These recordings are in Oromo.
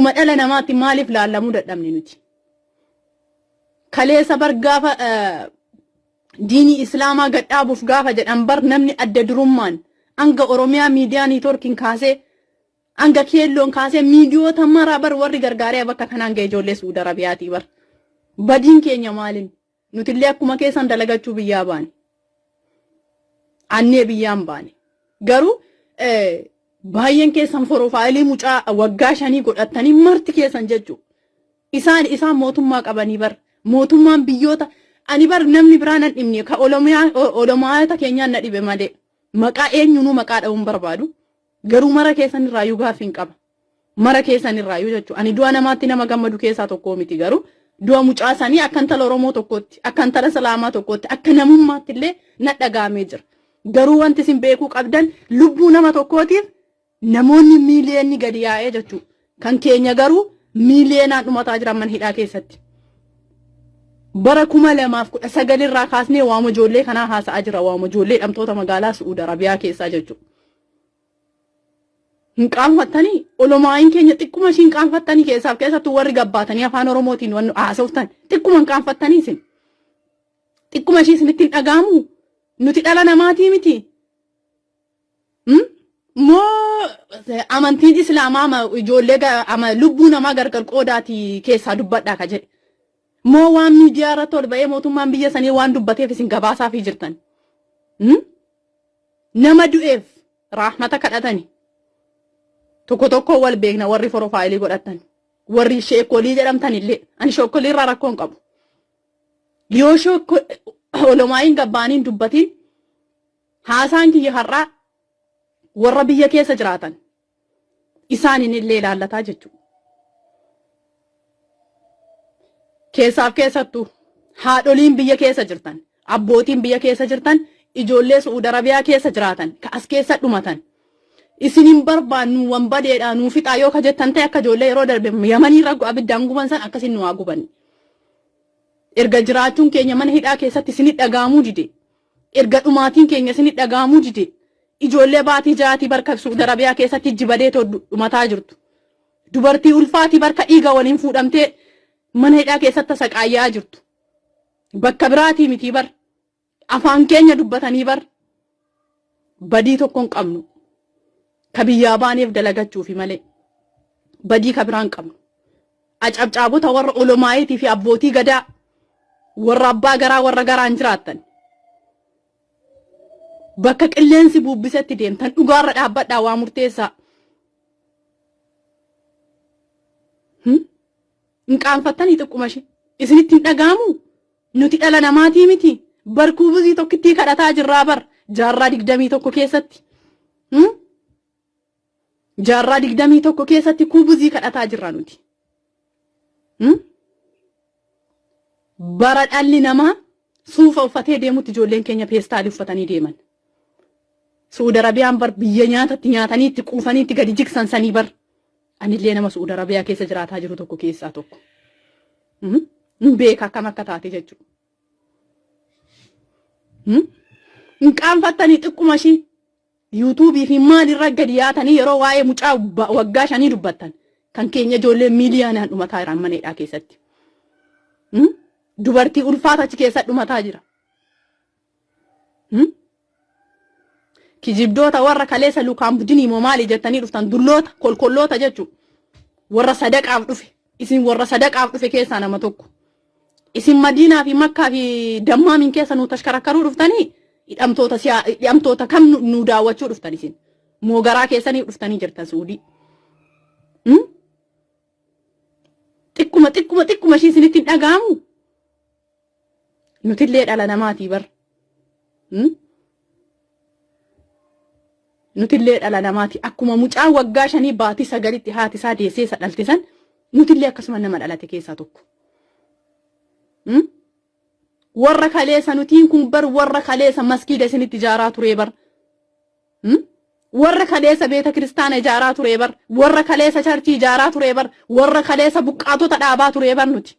Akkuma dhala namaatti maaliif laallamuu dadhabne nuti? Kaleessa bar gaafa diinii Islaamaa gad dhaabuuf gaafa jedhan bar namni adda durummaan hanga Oromiyaa miidiyaa niitoorkiin kaasee hanga keelloon kaasee miidiyoota maraa bar warri gargaaree bakka kanaan ga'e ijoollee Suudi Arabiyaatii bar. Badiin keenya maalin? Nutillee akkuma keessan dalagachuu biyyaa baane. Annee biyyaan baane. Garuu baay'een keessan forofaayilii mucaa waggaa shanii godhattanii marti keessan jechuudha. Isaan isaan mootummaa qabanii bar. Mootummaan biyyoota ani bar namni biraa nan dhibne ka olomaayota keenyaan na dhibe malee. Maqaa eenyunuu maqaa dha'uun barbaadu. Garuu mara keessan irraayyuu gaaffiin qaba. Mara keessan irraayyuu jechuudha. Ani du'a namaatti nama gammadu keessaa tokkoo miti garuu du'a mucaa sanii akka intala Oromoo tokkootti, akka intala Islaamaa tokkootti, akka namummaatti illee na dhaga'amee jira. Garuu wanti isin beekuu qabdan lubbuu nama tokkootiif namoonni miiliyeenni gadi yaa'ee jechuudha. Kan keenya garuu miiliyeenaan dhumataa jiran mana hidhaa keessatti. Bara 2019 irraa kaasnee waama ijoollee kanaa haasa'aa jira. Waama ijoollee hidhamtoota magaalaa Su'uud Arabiyaa keessaa jechuudha. Hin qaanfattanii? Olomaa'iin keenya xiqquma ishii hin qaanfattanii keessaaf keessattuu warri gabbaatanii afaan Oromootiin waan haasoftan xiqquma hin qaanfattanii isin. Xiqquma ishii isinitti hin dhaga'amu? Nuti dhala namaatii miti. Moo amantiin Islaamaa ijoollee lubbuu namaa gargar qoodaati keessaa dubbadhaa ka jedhe. Moo waan miidiyaa irratti ol ba'ee mootummaan biyya sanii waan dubbateef isin gabaasaafii jirtan. Nama du'eef raahmata kadhatani. Tokko tokko wal beekna warri forofaayilii godhattan. Warri sheekolii jedhamtan illee. Ani sheekolii irraa rakkoo hin qabu. Yoo olomaa'iin gabbaaniin dubbatiin haasaan kiyya har'aa warra biyya keessa jiraatan isaaniin illee ilaallataa jechuudha. Keessaaf keessattuu haadholiin biyya keessa jirtan, abbootiin biyya keessa jirtan, ijoollee Su'uud Arabiyaa keessa jiraatan, ka as keessa dhumatan. Isin hin barbaannu wanbadeedha nuu fixaa yoo ka jettan ta'e akka ijoollee yeroo darbe Yamanii irra abiddaan guban san akkasin nu haa gubanne. Erga jiraachuun keenya mana hidhaa keessatti isinit dhaga'amuu dide. Erga dhumaatiin keenya isinit dhaga'amuu dide. Ijoollee baatii ja'aatii barka Su'uud Arabiyaa keessatti ijji badee too dhumataa jirtu. Dubartii ulfaatii barka dhiiga waliin fuudhamtee mana hidhaa keessatti tasaqaayyaa jirtu. Bakka biraatii mitii bar. Afaan keenya dubbatanii bar. Badii tokko hin qabnu. Ka biyyaa baaneef dalagachuufi malee. Badii ka biraa hin qabnu. Acabcaabota warra olomaayitii fi abbootii gadaa warra abbaa garaa warra garaan jiraattan. Bakka qilleensi buubbisetti deemtan dhugaarra dhaabbadhaa waa murteessaa. Hin qaanfattanii xiqquma ishee. Isinitti hin dhaga'amu? Nuti dhala namaatii miti. Barkuubuzii tokkittii kadhataa jirraa bar jaarraa 21 keessatti. Jaarraa 21 keessatti kuubuzii kadhataa jirra nuti. Bara dhalli namaa suufa uffatee deemutti ijoolleen keenya peestaalii uffatanii deeman. Su'uud Arabiyaan bar biyya nyaatatti nyaatanii itti quufanii itti gadi jigsan sanii bar. Anillee nama Su'uud Arabiyaa keessa jiraataa jiru tokko keessaa tokko. Hin beeka akkam akka taate jechuudha. Hin qaanfattanii xiqquma ishii. Yuutuubii fi maal irra gadi yaatanii yeroo waa'ee mucaa waggaa shanii dubbattan kan keenya ijoollee miiliyoonaan dhumataa jiran mana hidhaa keessatti. Dubartii ulfaata achi keessa dhumataa jira. Kijibdoota warra kaleessa lukaan budinii moo maali jettanii dhuftan dulloota kolkolloota jechuudha. Warra sadaqaaf dhufe isin warra sadaqaaf dhufe keessaa nama tokko. Isin Madiinaa fi Makkaa fi Dammaamiin keessa nuu tashkarakkaruu dhuftanii hidhamtoota siyaa hidhamtoota kam nu nu daawwachuu dhuftan isin? Moo garaa keessaniif dhuftanii jirtan Suudii? Hmm? Xiqquma xiqquma xiqquma ishii isinitti hin dhaga'amu? Nutillee dhala namaatii bar. Hmm? Nutillee dhala namaati. Akkuma mucaan waggaa shanii baatii sagalitti haati isaa deessee isa dhalte san nutillee akkasuma nama dhalate keessaa tokko. Hmm? Warra kaleessa nutiin kun bar warra kaleessa maskiida isinitti ijaaraa turee bar. Hmm? Warra kaleessa beeta kiristaana ijaaraa turee bar. Warra kaleessa charchii ijaaraa turee bar. Warra kaleessa buqqaatota dhaabaa turee bar nuti.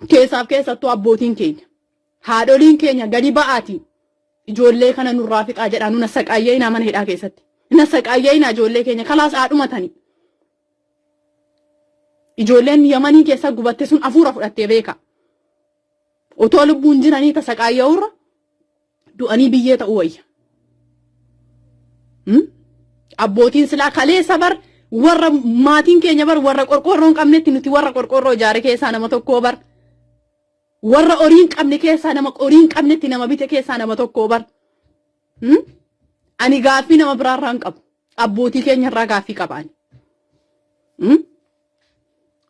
Keessaaf keessattuu abbootiin keenya. Haadholiin keenya gadi ba'aatii ijoollee kana nurraa fixaa jedhaa nu nassaqaayya'inaa mana hidhaa keessatti. Nassaqaayya'inaa ijoollee keenya kalaas haa dhumatanii. Ijoolleen Yamanii keessa gubatte sun afuura fudhattee beeka. Otoo lubbuun jiranii tasaqaayya'uurra du'anii biyyee ta'uu wayya. Abbootiin silaa kaleessa bar warra maatiin keenya bar warra qorqoorroo hin qabnetti nuti warra qorqoorroo ijaare keessaa nama tokkoo bar. Warra horii hin qabne keessaa nama horii hin qabnetti nama bite keessaa nama tokkoo bar. Ani gaaffii nama biraarraa hin qabu. Abbootii keenya irraa gaaffii qaba ani.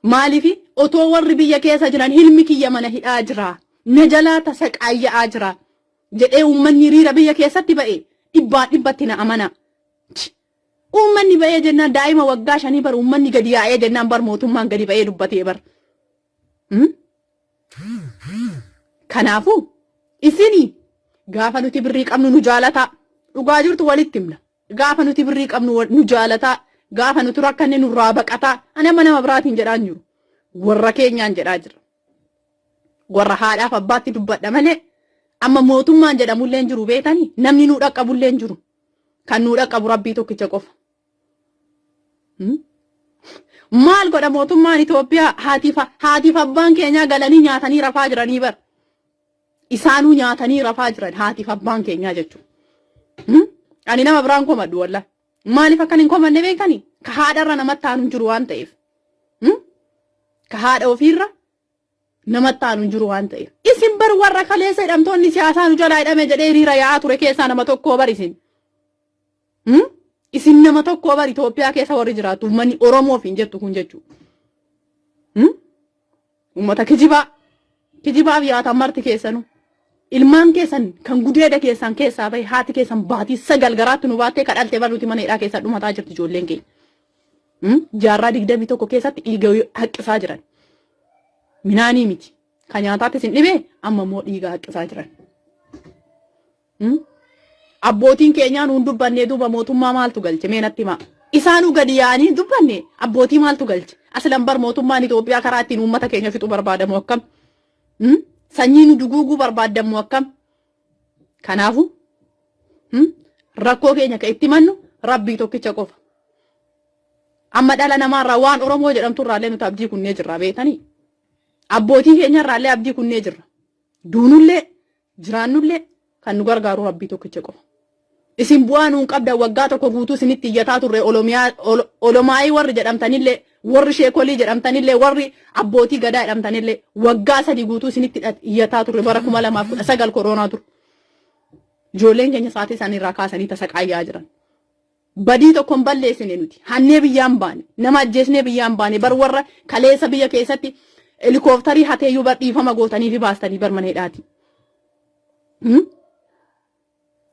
Maaliif otoo warri biyya keessa jiran hilmi kiyya mana hidhaa jira, na jalaa tasaqaayya'aa jira jedhee uummanni hiriira biyya keessatti ba'e dhibbaa dhibbatti na amana. Uummanni ba'ee jennaan daa'ima waggaa shanii bar uummanni gadi yaa'ee jennaan bar mootummaan gadi ba'ee dubbatee bar. Kanaafuu isini gaafa nuti birrii qabnu nu jaalataa dhugaa jirtu walitti himna. Gaafa nuti birrii qabnu nu jaalataa gaafa nuti rakkanne nurraa baqataa. Ani amma nama biraatiin jedhaa hin jiru. Warra keenyaan jedhaa jira. Warra haadhaaf abbaatti dubbadha malee amma mootummaan jedhamullee hin jiru beetanii namni nuu dhaqqabullee hin jiru. Kan nuu dhaqqabu rabbii tokkicha qofa. Maal godha mootummaan Itoophiyaa haatiif haatiif abbaan keenyaa galanii nyaatanii rafaa jiranii bar. Isaanuu nyaatanii rafaa jiran haatiif abbaan keenyaa jechuudha. Ani nama biraan komadhu wallah. Maaliif akkan hin komanne beektanii? Ka haadharra namatti aanu hin jiru waan ta'eef. Ka haadha ofiirra namatti aanu hin jiru waan ta'eef. Isin bar warra kaleessa hidhamtoonni siyaasaa nu jalaa hidhame jedhee hiriira yaa'aa ture keessaa nama tokkoo bar isin. Isin nama tokkoo bar Itoophiyaa keessa warri jiraattu uummanni Oromoof hin jettu kun jechuudha. Uummata kijibaa. Kijibaaf yaatan marti keessanuu. Ilmaan keessan kan gudeeda keessan keessaa bahe haati keessan baatii 9 garaatti nu baattee kadhalte bar nuti mana hidhaa keessa dhumataa jirti ijoolleen keenya. Jaarraa 21 keessatti dhiiga haqqisaa jiran. Minaanii miti. Kan nyaataatti isin dhibee amma immoo dhiiga haqqisaa jiran. Abbootiin keenyaa nuun dubbannee duuba mootummaa maaltu galche mee natti himaa. Isaanuu gadi yaa'anii hin dubbanne abbootii maaltu galche? Aslan bar mootummaan Itoophiyaa karaa ittiin uummata keenya fixuu barbaadamu akkam? Sanyii nu duguuguu barbaadamu akkam? Kanaafuu rakkoo keenya kan itti himannu rabbii tokkicha qofa. Amma dhala namaarraa waan Oromoo jedhamtu irraallee nuti abdii kunnee jirra beektanii? Abbootii keenya irraallee abdii kunnee jirra. Duunullee Jiraannullee kan nu gargaaru Rabbii tokkicha qofa. Isin bu'aa nuun qabdan waggaa tokko guutuu isinitti iyyataa turre Olomiyaa Olomaayii warri jedhamtanillee warri sheekolii jedhamtanillee warri abbootii gadaa jedhamtanillee waggaa sadii guutuu isinitti iyyataa turre bara 2019 koroonaa ture. Ijoolleen keenya sa'aatii isaanii irraa kaasanii tasaqaayyaa jiran. Badii tokko hin balleessine nuti. Hannee biyyaan baane. Nama ajjeesnee biyyaan baane. Bar warra kaleessa biyya keessatti helikooftarii hateeyyuu bar dhiifama gootanii fi baastanii bar mana hidhaati.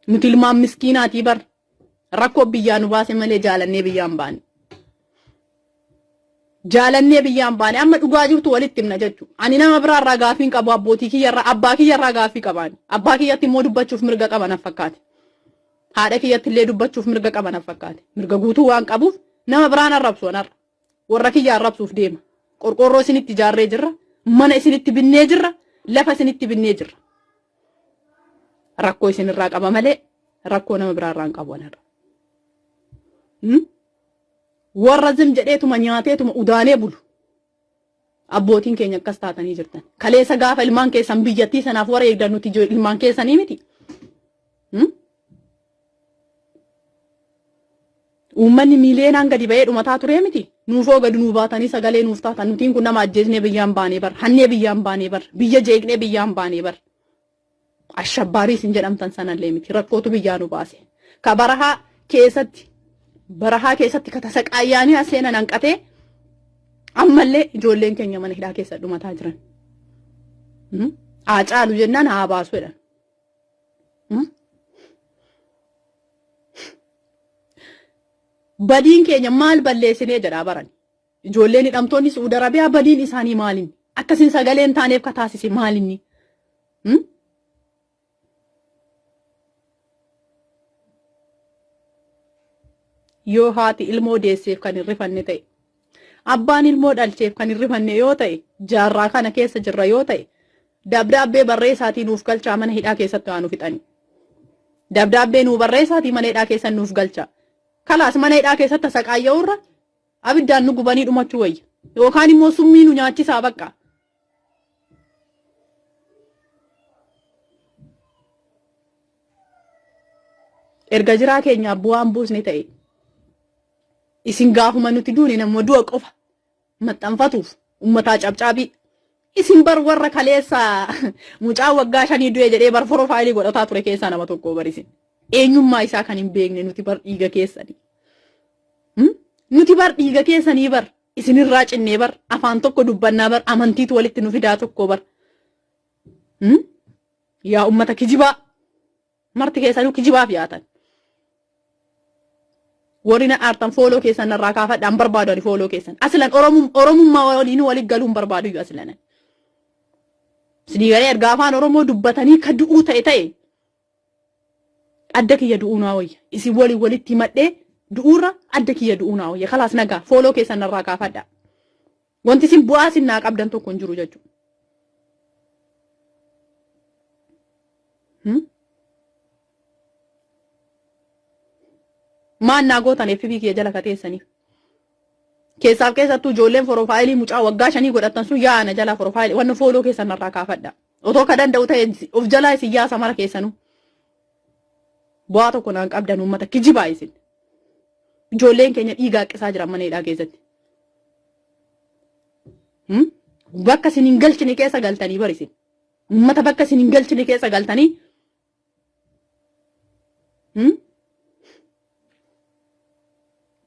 Nuti ilmaan miskiinaatii bar rakkoo biyyaa nu baase malee jaalannee biyyaan baane. Jaalannee biyyaan baane amma dhugaa jirtu walitti himna jechuudha. Ani nama biraarraa gaaffii hin qabu abbootii kiyyarraa abbaa kiyyarraa gaaffii qabaani. Abbaa kiyyatti immoo dubbachuuf mirga qaba na fakkaate. Haadha kiyyatti illee dubbachuuf mirga qaba na fakkaate. Mirga guutuu waan qabuuf nama biraan arrabsu an har'a. Warra kiyya arrabsuuf deema. Qorqoorroo isinitti ijaarree jirra. Mana isinitti binnee jirra. Lafa isinitti binnee jirra. Rakkoo isinirraa qaba malee rakkoo nama biraarraa hin qabu an har'a. Warra zim jedheetuma nyaateetuma udaanee bulu. Abbootiin keenya akkas taatanii jirtan. Kaleessa gaafa ilmaan keessan biyyattii sanaaf wareegdan nuti ilmaan keessanii miti. Uummanni miiliyeenaan gadi ba'ee dhumataa turee miti. Nuufoo gadi nuu baatanii sagalee nuuf taatan. Nutiin kun nama ajjeesnee biyyaan baanee bar. Hannee biyyaan baanee bar. Biyya jeeqnee biyyaan baanee bar. Ashabbaarii isin jedhamtan sanallee miti. Rakkootu biyyaa nu baase. Ka barahaa keessatti barahaa keessatti ka tasaqaayyaanii as seenan hanqatee ammallee ijoolleen keenya mana hidhaa keessa dhumataa jiran. Haa caalu jennaan haa baasu jedhan. Badiin keenya maal balleessinee jedhaa baran. Ijoolleen hidhamtoonni Su'uud Arabiyaa badiin isaanii maalinni? Akka isin sagalee hin taaneef ka taasise maalinni? Hmm? Yoo haati ilmoo deesseef kan hin rifanne ta'e, abbaan ilmoo dhalcheef kan hin rifanne yoo ta'e, jaarraa kana keessa jirra yoo ta'e, dabdaabbee barreessaatii nuuf galchaa mana hidhaa keessatti haa nu fixani. Dabdaabbee nuu barreessaatii mana hidhaa keessa nuuf galchaa. Kalaas mana hidhaa keessatti tasaqaayya'uurra Abiddaan nu gubanii dhumachuu wayya. Yookaan immoo summii nu nyaachisaa bakka. Erga jiraa keenyaaf bu'aan buusne ta'e isin gaafuma nuti duune nama du'a qofa maxxanfatuuf ummataa cabcaabii isin bar warra kaleessa mucaa waggaa shanii du'e jedhee bar forofaayilii godhataa ture keessaa nama tokko bar isin eenyummaa isaa kan hin beekne nuti bar dhiiga keessanii. Nuti bar dhiiga keessanii bar isinirraa cinnee bar afaan tokko dubbannaa bar amantiitu walitti nu fidaa tokko bar. Yaa ummata kijibaa marti keessanuu kijibaaf yaatan. Warri na aartan follow keessan narraa kaafadha hin barbaadu ani follow keessan. Asilan Oromummaa waliin waliin galuu hin barbaadu iyyuu asilan. Isinii galee erga afaan Oromoo dubbatanii ka du'uu ta'e ta'e adda kiyya du'uu naa wayya. Isin waliin walitti himadhee du'uurra adda kiyya du'uu naa wayya. Kalaas nagaa follow keessan narraa kaafadha. Wanti isin bu'aa isin naa qabdan tokko hin jiru jechuudha. Maan naa gootan FB kiyya jala kateessaniif. Keessaaf keessattuu ijoolleen forofaayilii mucaa waggaa shanii godhattan sun yaa na jalaa forofaayilii wanna follow keessan narraa kaafadha. Otoo ka danda'u ta'e of jalaa isin yaasa mara keessanuu. Bu'aa tokko naan qabdan uummata kijibaa isin. Ijoolleen keenya dhiigaa qisaa jiran mana hidhaa keessatti. Bakka isin hin galchine keessa galtanii bar isin. Uummata bakka isin hin galchine keessa galtanii.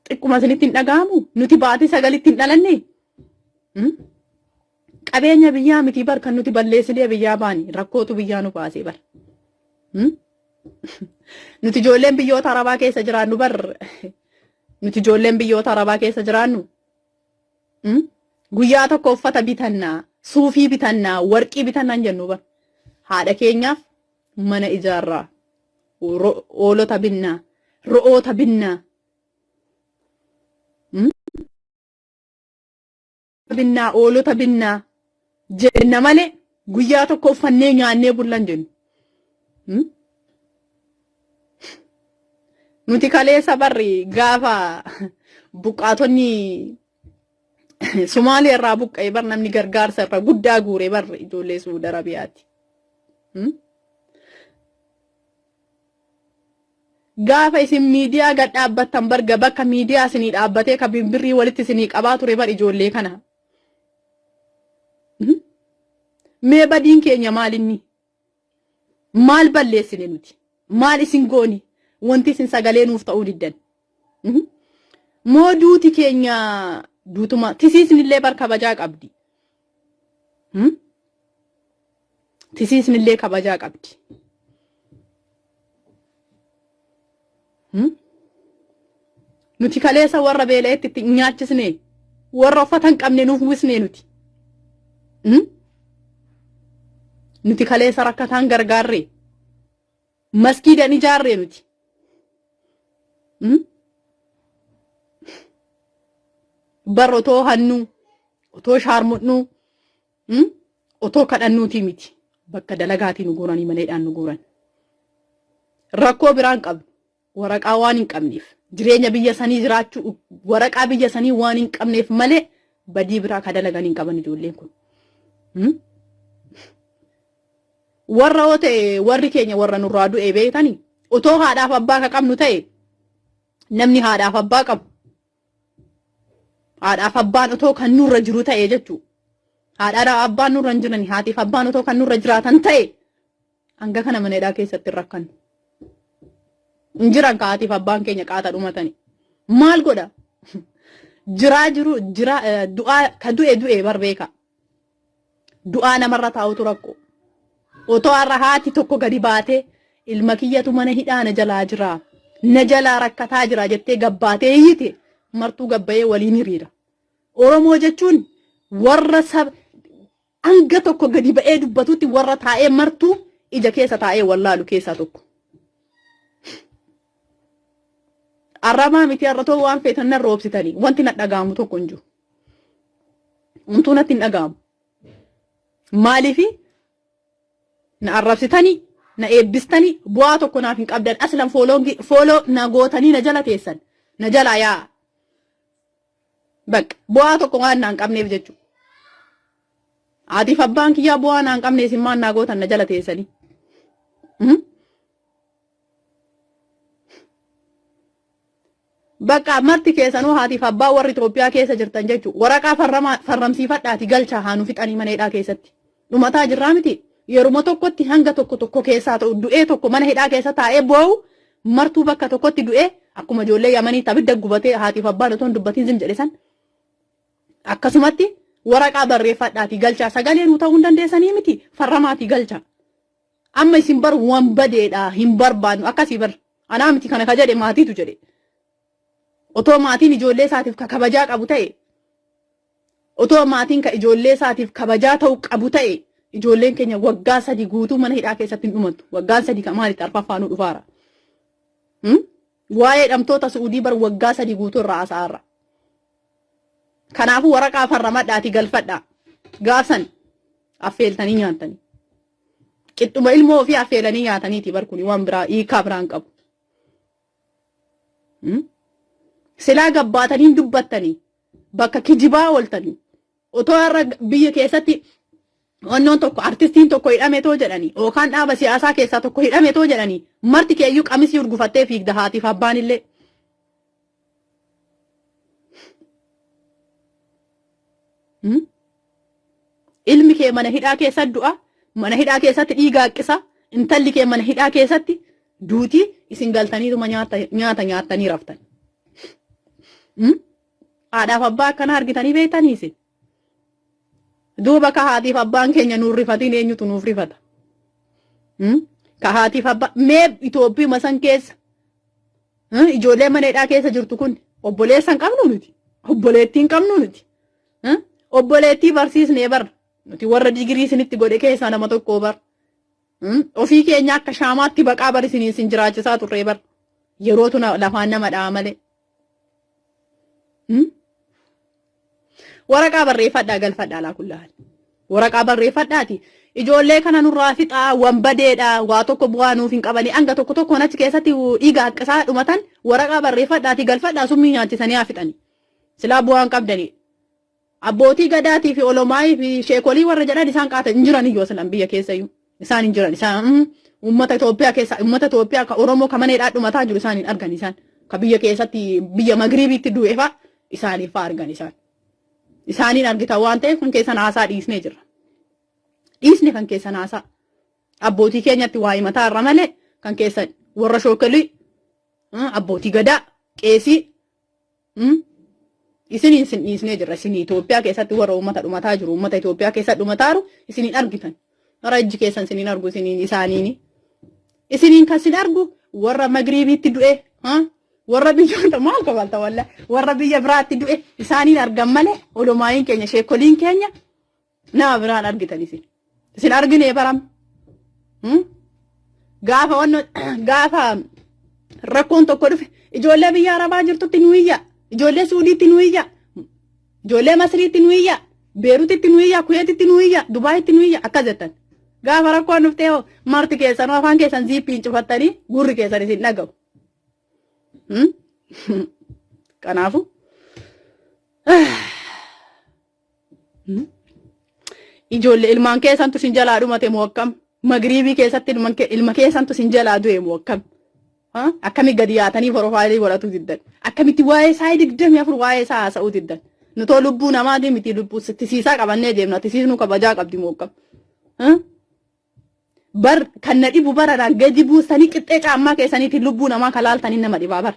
Xiqquma isinitti hin dhaga'amu? Nuti baatii sagalitti hin dhalanne? Qabeenya biyyaa miti bar kan nuti balleessinee biyyaa baani rakkootu biyyaa nu baasee bar. Nuti ijoolleen biyyoota Arabaa keessa jiraannu bar nuti ijoolleen biyyoota Arabaa keessa jiraannu guyyaa tokko uffata bitannaa, suufii bitannaa, warqii bitannaa hin jennu bar. Haadha keenyaaf mana ijaarraa, hoolota binnaa, ro'oota binnaa. Binnaa, hoolota binnaa jenna malee guyyaa tokko uffannee nyaannee bullan jennu. Nuti kaleessa barri gaafa buqqaatonni Sumaalee irraa buqqa'e bar namni gargaarsa irra guddaa guure bar ijoollee Suudi Arabiyaati. Gaafa isin miidiyaa gad dhaabbattan bar bakka miidiyaa isinii dhaabbatee ka birrii walitti isinii qabaa ture bar ijoollee kana. Mee badiin keenya maal inni? Maal balleessine nuti? Maal isin goone? Wanti isin sagalee nuuf ta'uu diddan. Moo duuti keenya duutuma tisiisnillee bar kabajaa qabdi. Tisiisnillee kabajaa qabdi. Nuti kaleessa warra beela'etti itti nyaachisne warra uffata hin qabne nuuf uwwisne nuti. Nuti kaleessa rakkataan gargaarre maskiidan ijaarre nuti. Bar otoo hannuu otoo shaarmudhuu otoo kadhannuutii miti bakka dalagaatii nu guuranii mana hidhaan nu guuran. Rakkoo biraan qabnu waraqaa waan hin qabneef jireenya biyya sanii jiraachuu waraqaa biyya sanii waan hin qabneef malee badii biraa ka dalagan hin qaban ijoolleen kun. Warra yoo ta'e warri keenya warra nurraa du'e beektanii otoo haadhaaf abbaa ka qabnu ta'e namni haadhaaf abbaa qabu haadhaaf abbaan otoo kan nurra jiru ta'e jechuudha. Haadhaaf abbaan nurra hin jiran haatiif abbaan otoo kan nurra jiraatan ta'e hanga kana mana hidhaa keessatti hin rakkannu. Hin jiran ka haatiif abbaan keenya qaata dhumatani. Maal godha? Jiraa jiru jiraa du'aa ka du'e du'e bar beeka. Du'aa namarra taa'utu rakkoo. Otoo har'a haati tokko gadi baatee ilma kiyyatu mana hidhaa na jalaa jira. Na jalaa rakkataa jira jettee gabbaatee iyyite martuu gabbayee waliin hiriira. Oromoo jechuun warra saba hanga tokko gadi ba'ee dubbatutti warra taa'ee martuu ija keessa taa'ee wallaalu keessaa tokko. Arrabaa miti har'atoo waan feetan nan roobsitanii wanti na dhaga'amu tokko hin jiru. Homtuu natti hin dhaga'amu. Maaliifi na arrabsitanii na eebbistanii bu'aa tokko naaf hin qabdan aslan follow na gootanii na jala teessan na jalaa yaa'a. Bakka bu'aa tokko waan naan qabneef jechuudha. Haatiif abbaan kiyyaa bu'aa naan qabne isin maal naa gootan na jala teessanii. Bakka marti keessanuu haatiif abbaa warri Itoophiyaa keessa jirtan jechuudha. Waraqaa farramsiifadhaati galchaa haa nu fixanii mana hidhaa keessatti. Dhumataa jirraa miti. Yeruma tokkotti hanga tokko tokko keessaa ta'u du'ee tokko mana hidhaa keessa taa'ee boo'u martuu bakka tokkotti du'ee akkuma ijoollee Yamanii abidda gubatee haatiif abbaan otoo hin dubbatiin zim jedhe san. Akkasumatti waraqaa barreeffadhaatii galchaa sagalee nuu ta'uu hin dandeessanii miti farramaatii galchaa. Amma isin bar wanbadeedha hin barbaadnu akkasii bar anaa miti kana ka jedhe maatiitu jedhe. Otoo maatiin ijoollee isaatiif ka kabajaa qabu ta'e otoo maatiin ka ijoollee isaatiif kabajaa ta'u qabu ta'e ijoolleen keenya waggaa 3 guutuu mana hidhaa keessatti hin dhumattu. Waggaan 3 ka maalitti arfaffaa nu dhufaara. Waa'ee hidhamtoota Su'uudii bar waggaa 3 guutuu irraa haasa'aarra. Kanaafuu waraqaa farramadhaatii galfadhaa. Gaafsan affeeltanii nyaattanii. Qixxuma ilmoo ofii affeelanii nyaataniiti bar kuni waan biraa hiikaa biraan qabu. Silaa gabbaatanii hin dubbattanii bakka kijibaa ooltanii otoo har'a biyya keessatti wannoon tokko artistiin tokko hidhame too jedhanii yookaan dhaaba siyaasaa keessaa tokko hidhame too jedhanii marti keeyyuu qamisii urgufattee fiigda haatiif abbaan illee. Ilmi kee mana hidhaa keessatti du'a, mana hidhaa keessatti dhiiga haqqisa, intalli kee mana hidhaa keessatti duuti isin galtaniituma nyaata nyaata nyaattanii raftan. Haadhaaf abbaa akkana argitanii beektanii isin? Duuba ka haatiif abbaan keenya nuuf rifatiin eenyutu nuuf rifata? Ka haatiif abbaa mee Itoophiyuma san keessa ijoollee mana hidhaa keessa jirtu kun obboleessa hin qabnu nuti. Obboleettii hin qabnu nuti. Obboleettii barsiisnee bar nuti warra digirii isinitti godhe keessaa nama tokko bar. Ofii keenya akka shaamaatti baqaa bar isiniin isin jiraachisaa turree bar. Yerootu lafaan nama dha'a malee. Waraqaa barreeffadhaa galfadhaa laa kullahan. Waraqaa barreeffadhaati. Ijoollee kana nurraa fixaa wanbadeedha waa tokko bu'aa nuuf hin qabanii hanga tokko tokkoon achi keessatti dhiiga haqqisaa dhumatan waraqaa barreeffadhaati galfadhaa summii nyaachisanii haa fixanii. Silaa bu'aa hin qabdanii. Abbootii gadaatii fi olomaayii fi sheekolii warra jedhan isaan qaata hin jiran iyyuu asilan biyya keessa iyyuu. Isaan hin jiran isaan uummata Itoophiyaa keessa uummata Itoophiyaa ka Oromoo ka mana hidhaa dhumataa jiru isaan hin argan isaan. Ka biyya keessatti biyya Magriibiitti du'e fa'a isaaniif fa'a argan isaan. Isaaniin argitan waan ta'eef kan keessan haasaa dhiisnee jirra. Dhiisne kan keessan haasaa. Abbootii keenyatti waa himataa irra malee kan keessan warra shookelii abbootii gadaa qeesii Isiniin sin dhiisnee jirra. Isin Itoophiyaa keessatti warra uummata dhumataa jiru, uummata Itoophiyaa keessa dhumataaru isiniin argitan. Warra ijji keessan isiniin argu isiniin isaaniini. Isiniin kan sin argu warra Magriibiitti du'e, warra biyyoota maal kabalta walla warra biyya biraatti du'e isaaniin argan malee olomaayiin keenya sheekoliin keenya nama biraan argitan isin. Isin arginee baram. Gaafa wanno gaafa rakkoon tokko dhufe ijoollee biyya Arabaa jirtutti nu iyya. Ijoollee Suudiitti nu iyya. Ijoollee Masriitti nu iyya. Beerutitti nu iyya. Kuweetitti nu iyya. Dubaayitti nu iyya. Akkas jettan. Gaafa rakkoon dhuftee hoo marti keessanuu afaan keessan ziippiin cufattanii gurri keessan isin dhaga'u. Kanaafuu. Ijoollee ilmaan keessantu isin jalaa dhumate moo akkam? Magriibii keessatti ilma keessantu isin jalaa du'e moo akkam? Akkami gadi yaatanii porofaayilii godhatu diddan? Akkamitti waa'ee isaa 24 waa'ee isaa haasa'uu diddan? Nutoo lubbuu namaatii miti lubbuu tisiisaa qabannee deemna tisiisnuu kabajaa qabdi moo akkam? Bar kan na dhibu baranaan gadi buustanii qixxee caammaa keessaniitiin lubbuu namaa kalaaltanii nama dhibaa bar.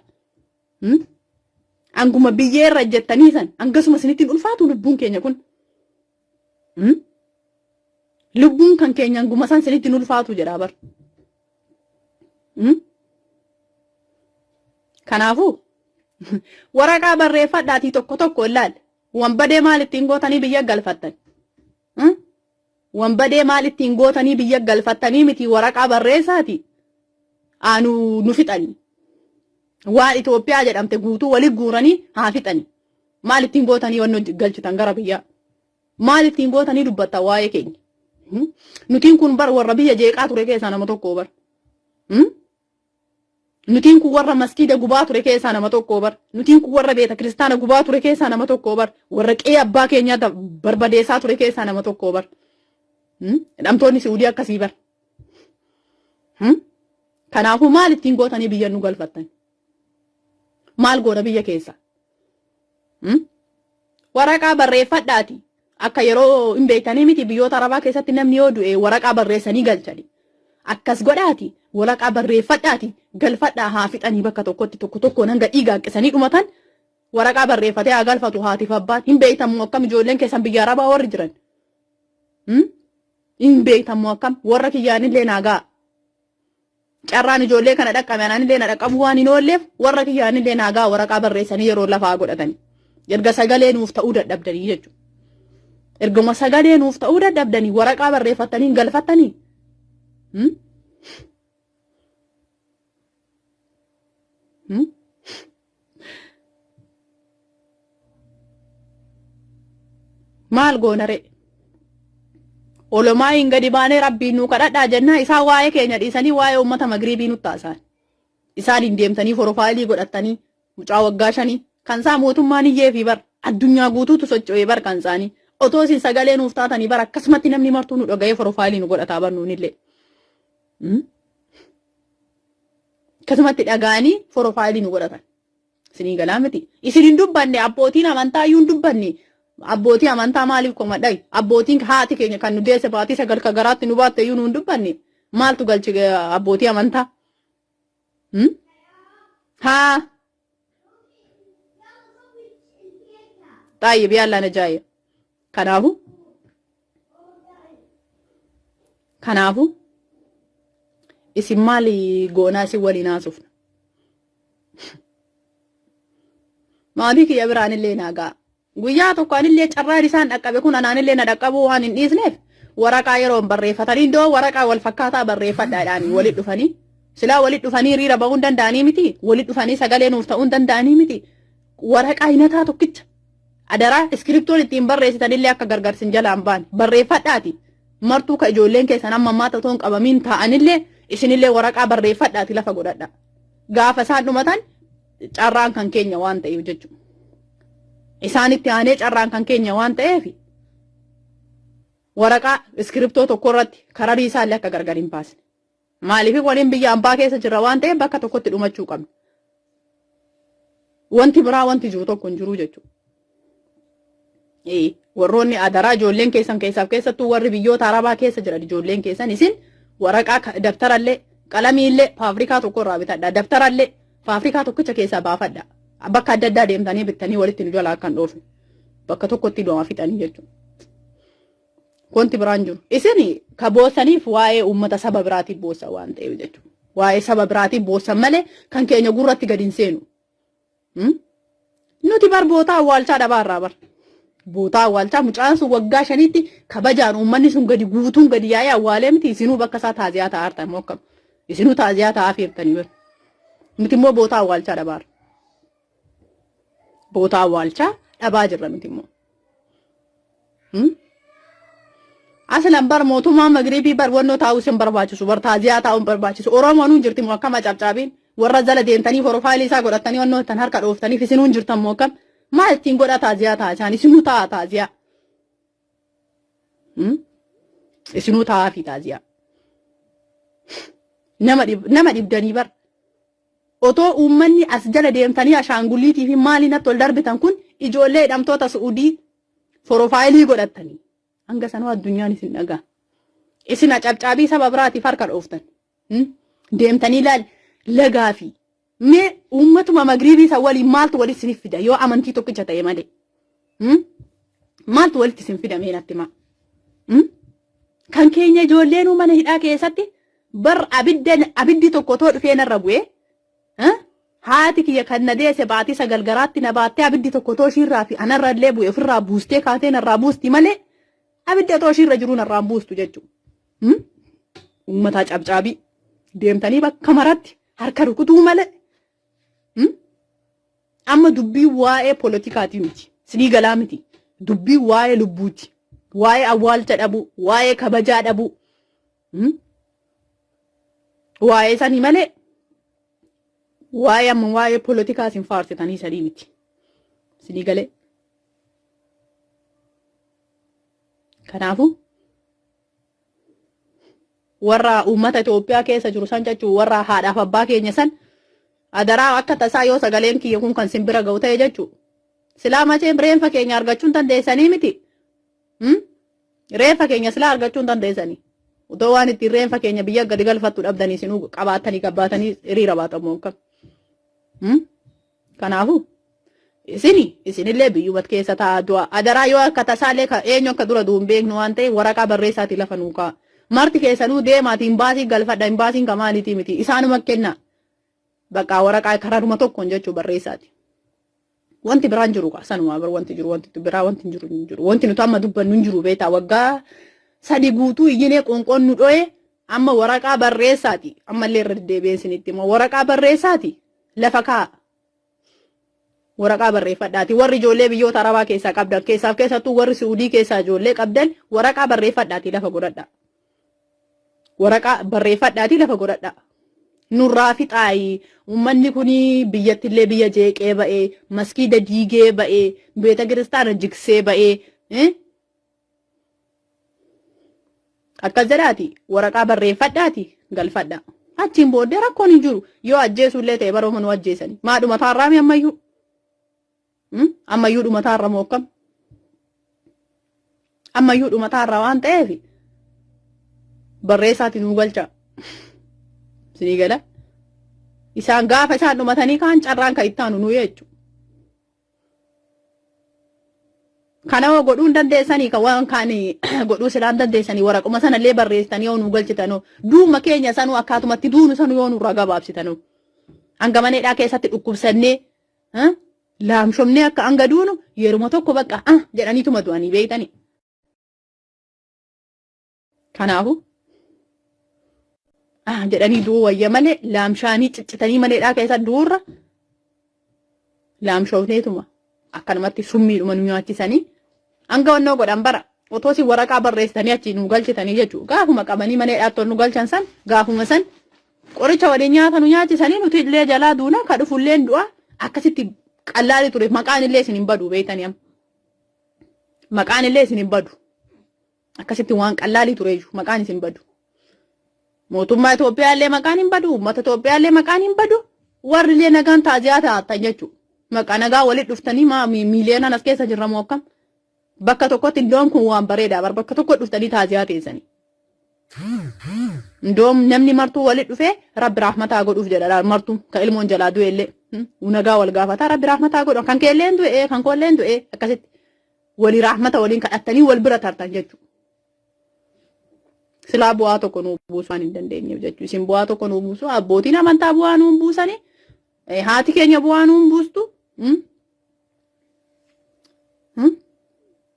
Anguma biyyee irra ejjettanii san hangasuma isinitti hin ulfaatu lubbuun keenya kun. Lubbuun kan keenya hanguma san isinitti hin ulfaatu jedhaa bar. Kanaafuu waraqaa barreeffadhaatii tokko tokko ilaali. Wanbadee maal ittiin gootanii biyya galfattan? Wanbadee maal ittiin gootanii biyya galfattanii miti waraqaa barreessaati aanu nu fixanii. Waan Itoophiyaa jedhamte guutuu wali guuranii haa fixanii. Maal ittiin gootanii wanno galchitan gara biyyaa? Maal ittiin gootanii dubbattan waa'ee keenya? Nutiin kun bar warra biyya jeeqaa ture keessaa nama tokko bar. Nutiin kun warra maskiida gubaa ture keessaa nama tokko bar. Nutiin kun warra beeta kiristaana gubaa ture keessaa nama tokko bar. Warra qe'ee abbaa keenyaa barbadeessaa ture keessaa nama tokko bar. Hidhamtoonni Si'uudii akkasii bar. Kanaafuu maal ittiin gootanii biyya nu galfattan? Maal goona biyya keessa? Waraqaa barreeffadhaati. Akka yeroo hin beektanii miti biyyoota Arabaa keessatti namni yoo du'e waraqaa barreessanii galchani. Akkas godhaati waraqaa barreeffadhaati galfadhaa haa fixanii bakka tokkotti tokko tokkoon hanga dhiiga haqqisanii dhumatan waraqaa barreeffatee haa galfatu haatiif abbaan. Hin beektamu akkam ijoolleen keessan biyya Arabaa warri jiran. Hin beektamu akkam warra kiyyaanillee naa ga'a. Carraan ijoollee kana dhaqqabe anaanillee na dhaqqabuu waan hin oolleef warra kiyyaanillee naa ga'a waraqaa barreessanii yeroo lafaa godhatanii. Erga sagalee nuuf ta'uu dadhabdanii jechuudha. Erguma sagalee nuuf ta'uu dadhabdanii waraqaa barreeffattanii hin galfattanii. Hmm? Hmm? Maal goona ree? Olomaa hin gadi baanee rabbiin nuu kadhadhaa jennaa isaan waa'ee keenya dhiisanii waa'ee uummata magriibii nutti haasa'an. Isaan hin deemtanii forofaayilii godhattanii mucaa waggaa shanii kan isaa mootummaan iyyee fi bar addunyaa guutuutu socho'ee bar kan isaanii. Otoo isin sagalee nuuf taatanii bar akkasumatti namni martuu nu dhaga'ee forofaayilii nu godhataa bar nuunillee. Akkasumatti dhaga'anii forofaayilii nu godhatan. Isinii galaa miti. Isin hin dubbanne abbootiin amantaa iyyuu hin dubbanne. Abbootii amantaa maaliif komadhay? Abbootiin haati keenya kan nu deesse baatii sagal ka garaatti nu baatte iyyuu nu hin dubbanne. Maaltu galche abbootii amantaa? Hmm? Haa. Xaayyib yaallaa na jaayya. Kanaafu kanaafu isin maali goonaa isin waliin haasofna. Maatii kiyya biraanillee naa ga'a. Guyyaa tokko anillee carraan isaan dhaqqabe kun anaanillee na dhaqqabuu waan hin dhiisneef waraqaa yeroon barreeffatanii iddoo waraqaa wal fakkaataa barreeffadhaadhaan walitti dhufanii silaa walitti dhufanii hiriira ba'uu hin danda'anii miti walitti dhufanii sagalee nuuf ta'uu hin danda'anii miti waraqaa hinataa tokkicha Adaraa iskiriptoon ittiin barreessitanillee akka gargar sin jalaa hin baane. Barreeffadhaati. Martuu ka ijoolleen keessan amma ammaa otoo hin qabamiin taa'anillee isinillee waraqaa barreeffadhaati lafa godhadha. Gaafa isaan dhumatan carraan kan keenya waan ta'eef jechuudha. Isaanitti aanee carraan kan keenya waan ta'eef waraqaa iskiriptoo tokko irratti kararii isaallee akka gargar hin baasne. Maaliif waliin biyya ambaa keessa jirra waan ta'eef bakka tokkotti dhumachuu qabna. Wanti biraa wanti jiru tokko hin jiru jechuudha. Warroonni adaraa ijoolleen keessan keessaaf keessattuu warri biyyoota arabaa keessa jiran ijoolleen keessan isin waraqaa dabtarallee qalamiillee faafrikaa tokko irraa bitadha dabtarallee faafrikaa tokkicha keessaa baafadha. Bakka adda addaa deemtanii bittanii walitti nu jalaa akka hin dhoofne bakka tokkotti du'a fixanii jechuudha. Wanti biraan jiru. Isin ka boossaniif waa'ee uummata saba biraatiif boossa waan ta'eef jechuudha. Waa'ee saba biraatiif boossan malee kan keenya gurratti gadi hin seenu. Nuti bar bootaa awwaalchaa dhabaa irraa bar. Bootaa awwaalchaa mucaan sun waggaa shaniitti kabajaan uummanni sun gadi guutuun gadi yaa'ee awwaalee miti isinuu bakka isaa taaziyaa ta'aa jirtan moo akkam? Isinuu taaziyaa ta'aa fiirtanii bar. Nuti immoo bootaa awwaalchaa dhabaa irra. Bootaa awwaalchaa dhabaa jirra nuti immoo. Aslan bar mootummaa magriibii bar wannoo taa'uu isin barbaachisu bar taaziyaa taa'uu hin barbaachisu Oromoon hin jirti moo akkam acabcaabiin warra jala deemtanii porofaayilii isaa godhattanii wannoo tan harka dhooftaniif isinuu hin jirtan moo akkam maal ittiin godha taaziyaa ta'a isaan isinuu ta'a taaziyaa isinuu ta'aa fi taaziyaa nama dhibdanii bar Otoo uummanni as jala deemtanii ashaangulliitii fi maaliin natti ol darbitan kun ijoollee hidhamtoota Su'udii forofaayilii godhattanii. Hanga sanuu addunyaan isin dhagaa. Isin acabcaabii saba biraatiif harka dhooftan. Deemtanii laal lagaa fi mee uummatuma magriibii san waliin maaltu walitti isinif fida yoo amantii tokkicha ta'e malee. Maaltu walitti isin fida mee natti himaa. Kan keenya ijoolleenuu mana hidhaa keessatti Bar abidda abiddi tokko otoo dhufee narra bu'ee haati kiyya kan na deesse baatii sagal garaatti na baattee abiddi tokko otoo ishiirraa fi anarra illee bu'e ofirraa buustee kaatee narraa buusti malee abiddi otoo ishiirra jiruu narraa hin buustu jechuudha. Uummataa cabcaabii deemtanii bakka maratti harka rukutuu malee. Amma dubbii waa'ee poolitikaatii miti. Sinii galaa miti. Dubbii waa'ee lubbuuti. Waa'ee awwaalcha dhabuu, waa'ee kabajaa dhabuu. Waa'ee sanii malee Waa'ee amma waa'ee polotikaa isin faarsitanii sadii miti. Isinii galee. Kanaafuu warra uummata Itoophiyaa keessa jiru san jechuun warra haadhaaf abbaa keenya san adaraa akka tasaa yoo sagaleen kiyya kun kan sin bira ga'u ta'e jechuudha. Silaa macheen reenfa keenya argachuu hin dandeessanii miti. Reenfa keenya silaa argachuu hin dandeessanii. Otoo waan ittiin reenfa keenya biyya gadi galfattu dhabdanii isinuu qabaattanii gabbaatanii hiriira baatamu akkam. Kanaafuu isini isinillee biyyumat keessa taa'aa du'a. Adaraa yoo akka tasaallee ka eenyu akka dura du'u hin beeknu waan ta'eef waraqaa barreessaatii lafa nuu kaa'a. Marti keessanuu deemaatii imbaasii galfadha imbaasiin ka maaliitii miti isaanuma kennaa. Bakka waraqaa karaadhuma tokkoon jechuu barreessaati. Wanti biraan jiru kaa sanumaa bar wanti jiru wanti biraa wanti hin jiru hin jiru. Wanti nuti amma dubbannu hin jiru beektaa waggaa sadi guutuu iyyinee qoonqoon nu dho'ee amma waraqaa barreessaati. Ammallee irra deddeebi'een isinitti immoo waraqaa barreessaati lafa kaa'a. Waraqaa barreeffadhaati. Warri ijoollee biyyoota Arabaa keessaa qabdan keessaaf keessattuu warri Su'uudii keessaa ijoollee qabdan waraqaa barreeffadhaati lafa godhadhaa. Waraqaa barreeffadhaatii lafa godhadhaa. Nurraa fixaayi. Uummanni kun biyyattillee biyya jeeqee ba'ee, maskiida diigee ba'ee, beeta kiristaana jigsee ba'ee. Akkas jedhaati waraqaa barreeffadhaati galfadhaa. Achiin booddee rakkoon hin jiru. Yoo ajjeesuullee ta'e barooma nu ajjeesani. Maa dhumataarraami ammayyuu? Ammayyuu dhumataarra moo akkam? Ammayyuu dhumataarra waan ta'eef barreessaati nuu galcha. Isinii gala. Isaan gaafa isaan dhumatanii kaan carraan kan itti aanu nu jechuudha. Kana hoo godhuu hin dandeessanii kan waan kaan godhuu silaa hin dandeessanii waraquma sanallee barreessitanii yoo nuu galchitanoo duuma keenya sanuu akkatumatti duunu sanuu yoo nurraa gabaabsitanoo hanga mana hidhaa keessatti dhukkubsannee laamshomnee akka hanga duunu yeruma tokko bakka ah jedhaniituma du'anii beektanii. Kanaafuu ah jedhanii du'uu wayya malee laamshaanii ciccitanii mana hidhaa keessa du'uurra laamshoofneetuma akkanumatti summiidhuma nu nyaachisanii hanga wannoo godhan bara otoo isin waraqaa barreessitanii achii nu galchitanii jechuudha. Gaafuma qabanii mana hidhaatti ol nu galchan san gaafuma san qoricha waliin nyaata nu nyaachisanii nuti illee jalaa duuna ka dhufu illee du'a akkasitti qallaali ture maqaan illee isin hin badu beektanii amma. Maqaan illee isin hin badu. Akkasitti waan qallaalii tureeyyu maqaan isin badu. Mootummaa Itoophiyaa illee maqaan hin badu, uummata Itoophiyaa illee maqaan hin badu, warri illee nagaan taaziyaa taa'attan jechuudha. Maqaa nagaa walitti dhuftanii maa miiliyoonaan as keessa jirra moo akkam? Bakka tokkotti iddoon kun waan bareedaa bar bakka tokko dhuftanii taaziyaa teessanii. Indoom namni martuu walitti dhufee rabbi rahmataa godhuuf jedha martuu kan ilmoon jalaa du'e illee nagaa wal gaafataa rabbi rahmataa godhu kan kee illee du'e kan koo illee du'e akkasitti. Walii raahmata waliin kadhattanii wal bira tartan jechuudha. Silaa bu'aa tokko nuu buusuu waan hin dandeenyeef jechuudha. Isin bu'aa tokko nuu buusuu abbootiin amantaa bu'aa nuu buusanii haati keenya bu'aa nuu buustu.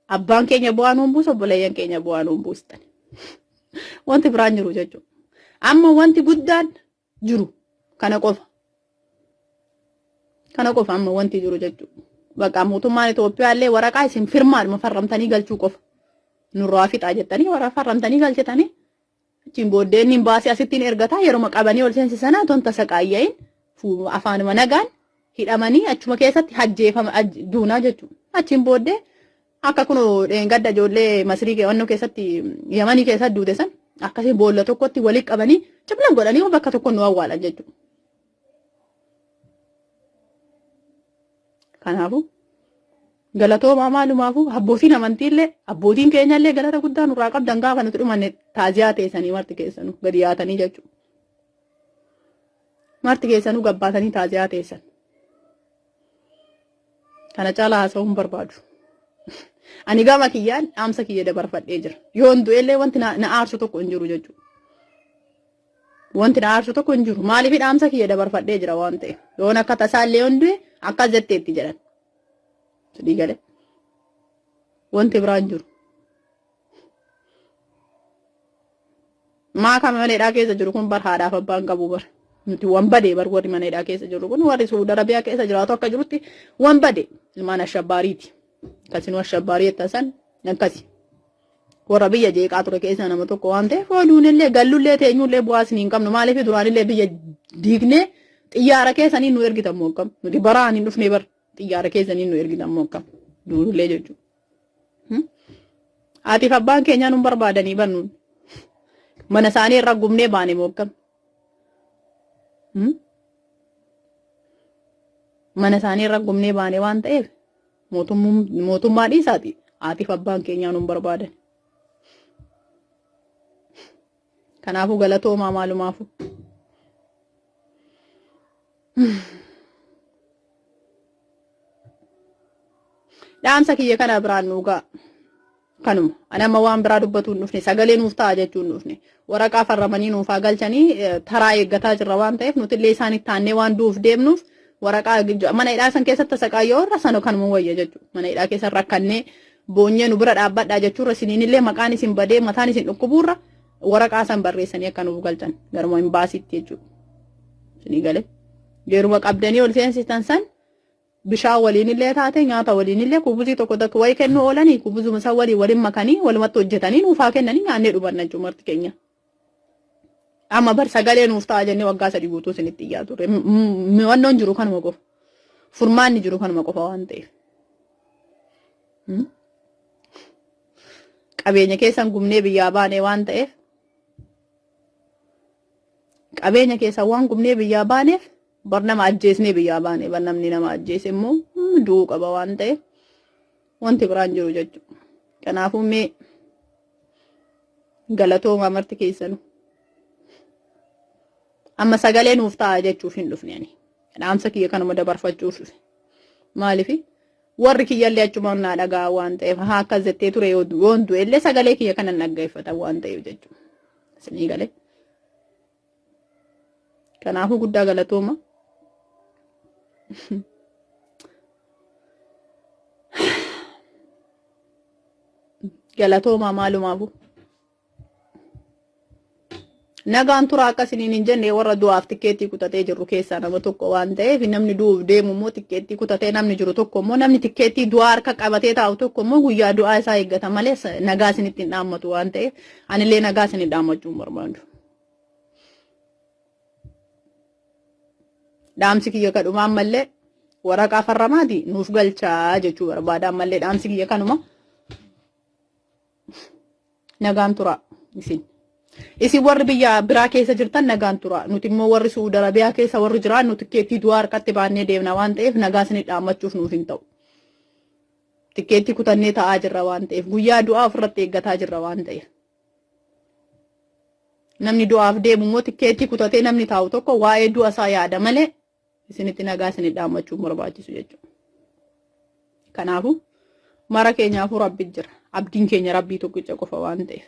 Abbaan keenya bu'aa nuu buusu obboleeyyan keenya bu'aa nuu buustan. Wanti biraan jiru jechuudha. Amma wanti guddaan jiru kana qofa. Kana qofa amma wanti jiru jechuudha. Bakka mootummaan Itoophiyaa illee waraqaa isin firmaadhuma farramtanii galchuu qofa. Nurraa fixaa jettanii warra farramtanii galchitanii achiin booddee inni baasee asittiin ergataa yeruma qabanii ol seensisana ton tasa qaayya'in afaanuma nagaan hidhamanii achuma keessatti hajjeefama duunaa jechuudha. Achiin booddee Akka kunoo dheengadda ijoollee Masrii keewwannoo keessatti Yamanii keessatti duute san akkasii boolla tokkotti walitti qabanii cimlan godhanii bakka tokko nu awwaalan jechuudha. Kanaafuu galatoomaa maalumaafuu abbootiin amantiillee abbootiin keenyallee galata guddaa nurraa qabdan gaafa nuti dhumanne taaziyaa teessanii marti keessanuu gadi yaatanii jechuudha. Marti keessanuu gabbaatanii taaziyaa teessan. Kana caalaa haasa'uu hin barbaadu. Ani gama kiyyaan dhaamsa kiyya dabarfadhee jira. Yoon du'ellee wanti na aarsu tokko hin jiru jechuudha. Wanti na aarsu tokko hin jiru. Maaliif dhaamsa kiyya dabarfadhee jira waan ta'eef. Yoon akka tasaallee yoon du'e akkas jetteetti jedhan. Sidii galee. Wanti biraa hin jiru. Maa kan mana hidhaa keessa jiru kun bar haadhaaf abbaan qabu bar. Nuti wan badee bar warri mana hidhaa keessa jiru kun warri Suudi Arabiyaa keessa jiraatu akka jirutti wan bade ilmaan ashabbaariiti. Akkasinuu ashabbaarii jettan san akkasi. Warra biyya jeeqaa ture keessaa nama tokko waan ta'eef oduun illee gallullee teenyullee bu'aa isin hin qabnu maaliif duraanillee biyya diignee Xiyyaara keessanii nu ergitan moo akkam? Nuti baraan hin dhufne bar. Xiyyaara keessanii nu ergitan moo akkam? Duulullee jechuudha. Haatiif abbaan keenyaa nun barbaadanii bar nuun. Mana isaanii irra gubnee baane moo akkam? Mana isaanii irra gubnee baane waan ta'eef mootummaa dhiisaati. Haatiif abbaan keenyaa nun barbaadan. Kanaafuu galatoomaa maalumaafuu. Dhaamsa kiyya kana biraan nuu ga'a. Kanuma. Ani amma waan biraa dubbatuu hin dhufne sagalee nuuf ta'a jechuu hin dhufne. Waraqaa farramanii nuuf haa galchanii taraa eeggataa jirra waan ta'eef nutillee isaanitti taannee waan du'uuf deemnuuf waraqaa mana hidhaa san keessatti tasaqaayyoo irra sana kanuma wayya jechuudha. Mana hidhaa keessa rakkannee boonyee nu bira dhaabbadhaa jechuurra isiniinillee maqaan isin badee mataan isin dhukkubuurra waraqaa san barreessanii akka nuuf galchan garuma hin baasitti jechuudha. Isinii galee. Yeruma qabdanii ol seensistan san bishaan waliinillee taate nyaata waliinillee kubuzii tokko tokko wayii kennuu oolanii kubuzuma san walii waliin makanii walumatti hojjetanii nuuf haa kennanii nyaannee dhumanna jechuudha marti keenya. Amma bar sagalee nuuf ta'a jennee waggaa 3 guutuu isinitti iyyaa turre. Mi'annoon jiru kanuma qofa. Furmaanni jiru kanuma qofa waan ta'eef. Qabeenya keessan gubnee biyyaa baanee waan ta'eef qabeenya keessan waan gubnee biyyaa baaneef bar nama ajjeesnee biyyaa baane bar namni nama ajjeese immoo du'uu qaba waan ta'eef wanti biraan jiru jechuudha. Kanaafuu mee galatoomaa marti keessanu. Amma sagalee nuuf ta'a jechuuf hin dhufne ani. Dhaamsa kiyya kanuma dabarfachuuf dhufe. Maaliif warri kiyyallee achuma naa dhagaa waan ta'eef haa akkas jettee ture yoon du'ellee sagalee kiyya kana dhaggeeffatan waan ta'eef jechuudha. Isinii galee. Kanaafuu guddaa galatooma. Galatoomaa maalumaafu. Nagaan tura akka isiniin hin jenne warra du'aaf tikkeettii kutatee jirru keessaa nama tokko waan ta'eef namni du'uuf deemu immoo tikkeettii kutatee namni jiru tokko immoo namni tikkeettii du'aa harka qabatee taa'u tokko immoo guyyaa du'aa isaa eeggata malee nagaa isinitti hin dhaammatu waan ta'eef anillee nagaa isin dhaammachuu hin barbaadu. Dhaamsi kiyya kadhuma ammallee waraqaa farramaati nuuf galchaa jechuu barbaada ammallee dhaamsi kiyya kanuma. Nagaan turaa isin. Isin warri biyya biraa keessa jirtan nagaan turaa. Nuti immoo warri Su'uud Arabiyaa keessa warri jiraannu tikkeettii du'aa harkatti baannee deemna waan ta'eef nagaa isin dhaammachuuf nuuf hin ta'u. Tikkeettii kutannee taa'aa jirra waan ta'eef guyyaa du'aa ofirratti eeggataa jirra waan ta'eef. Namni du'aaf deemu immoo tikkeettii kutatee namni taa'u tokko waa'ee du'a isaa yaada malee isinitti nagaa isin dhaammachuun barbaachisu jechuudha. Kanaafuu mara keenyaafuu rabbi jira. Abdiin keenya rabbii tokkicha qofa waan ta'eef.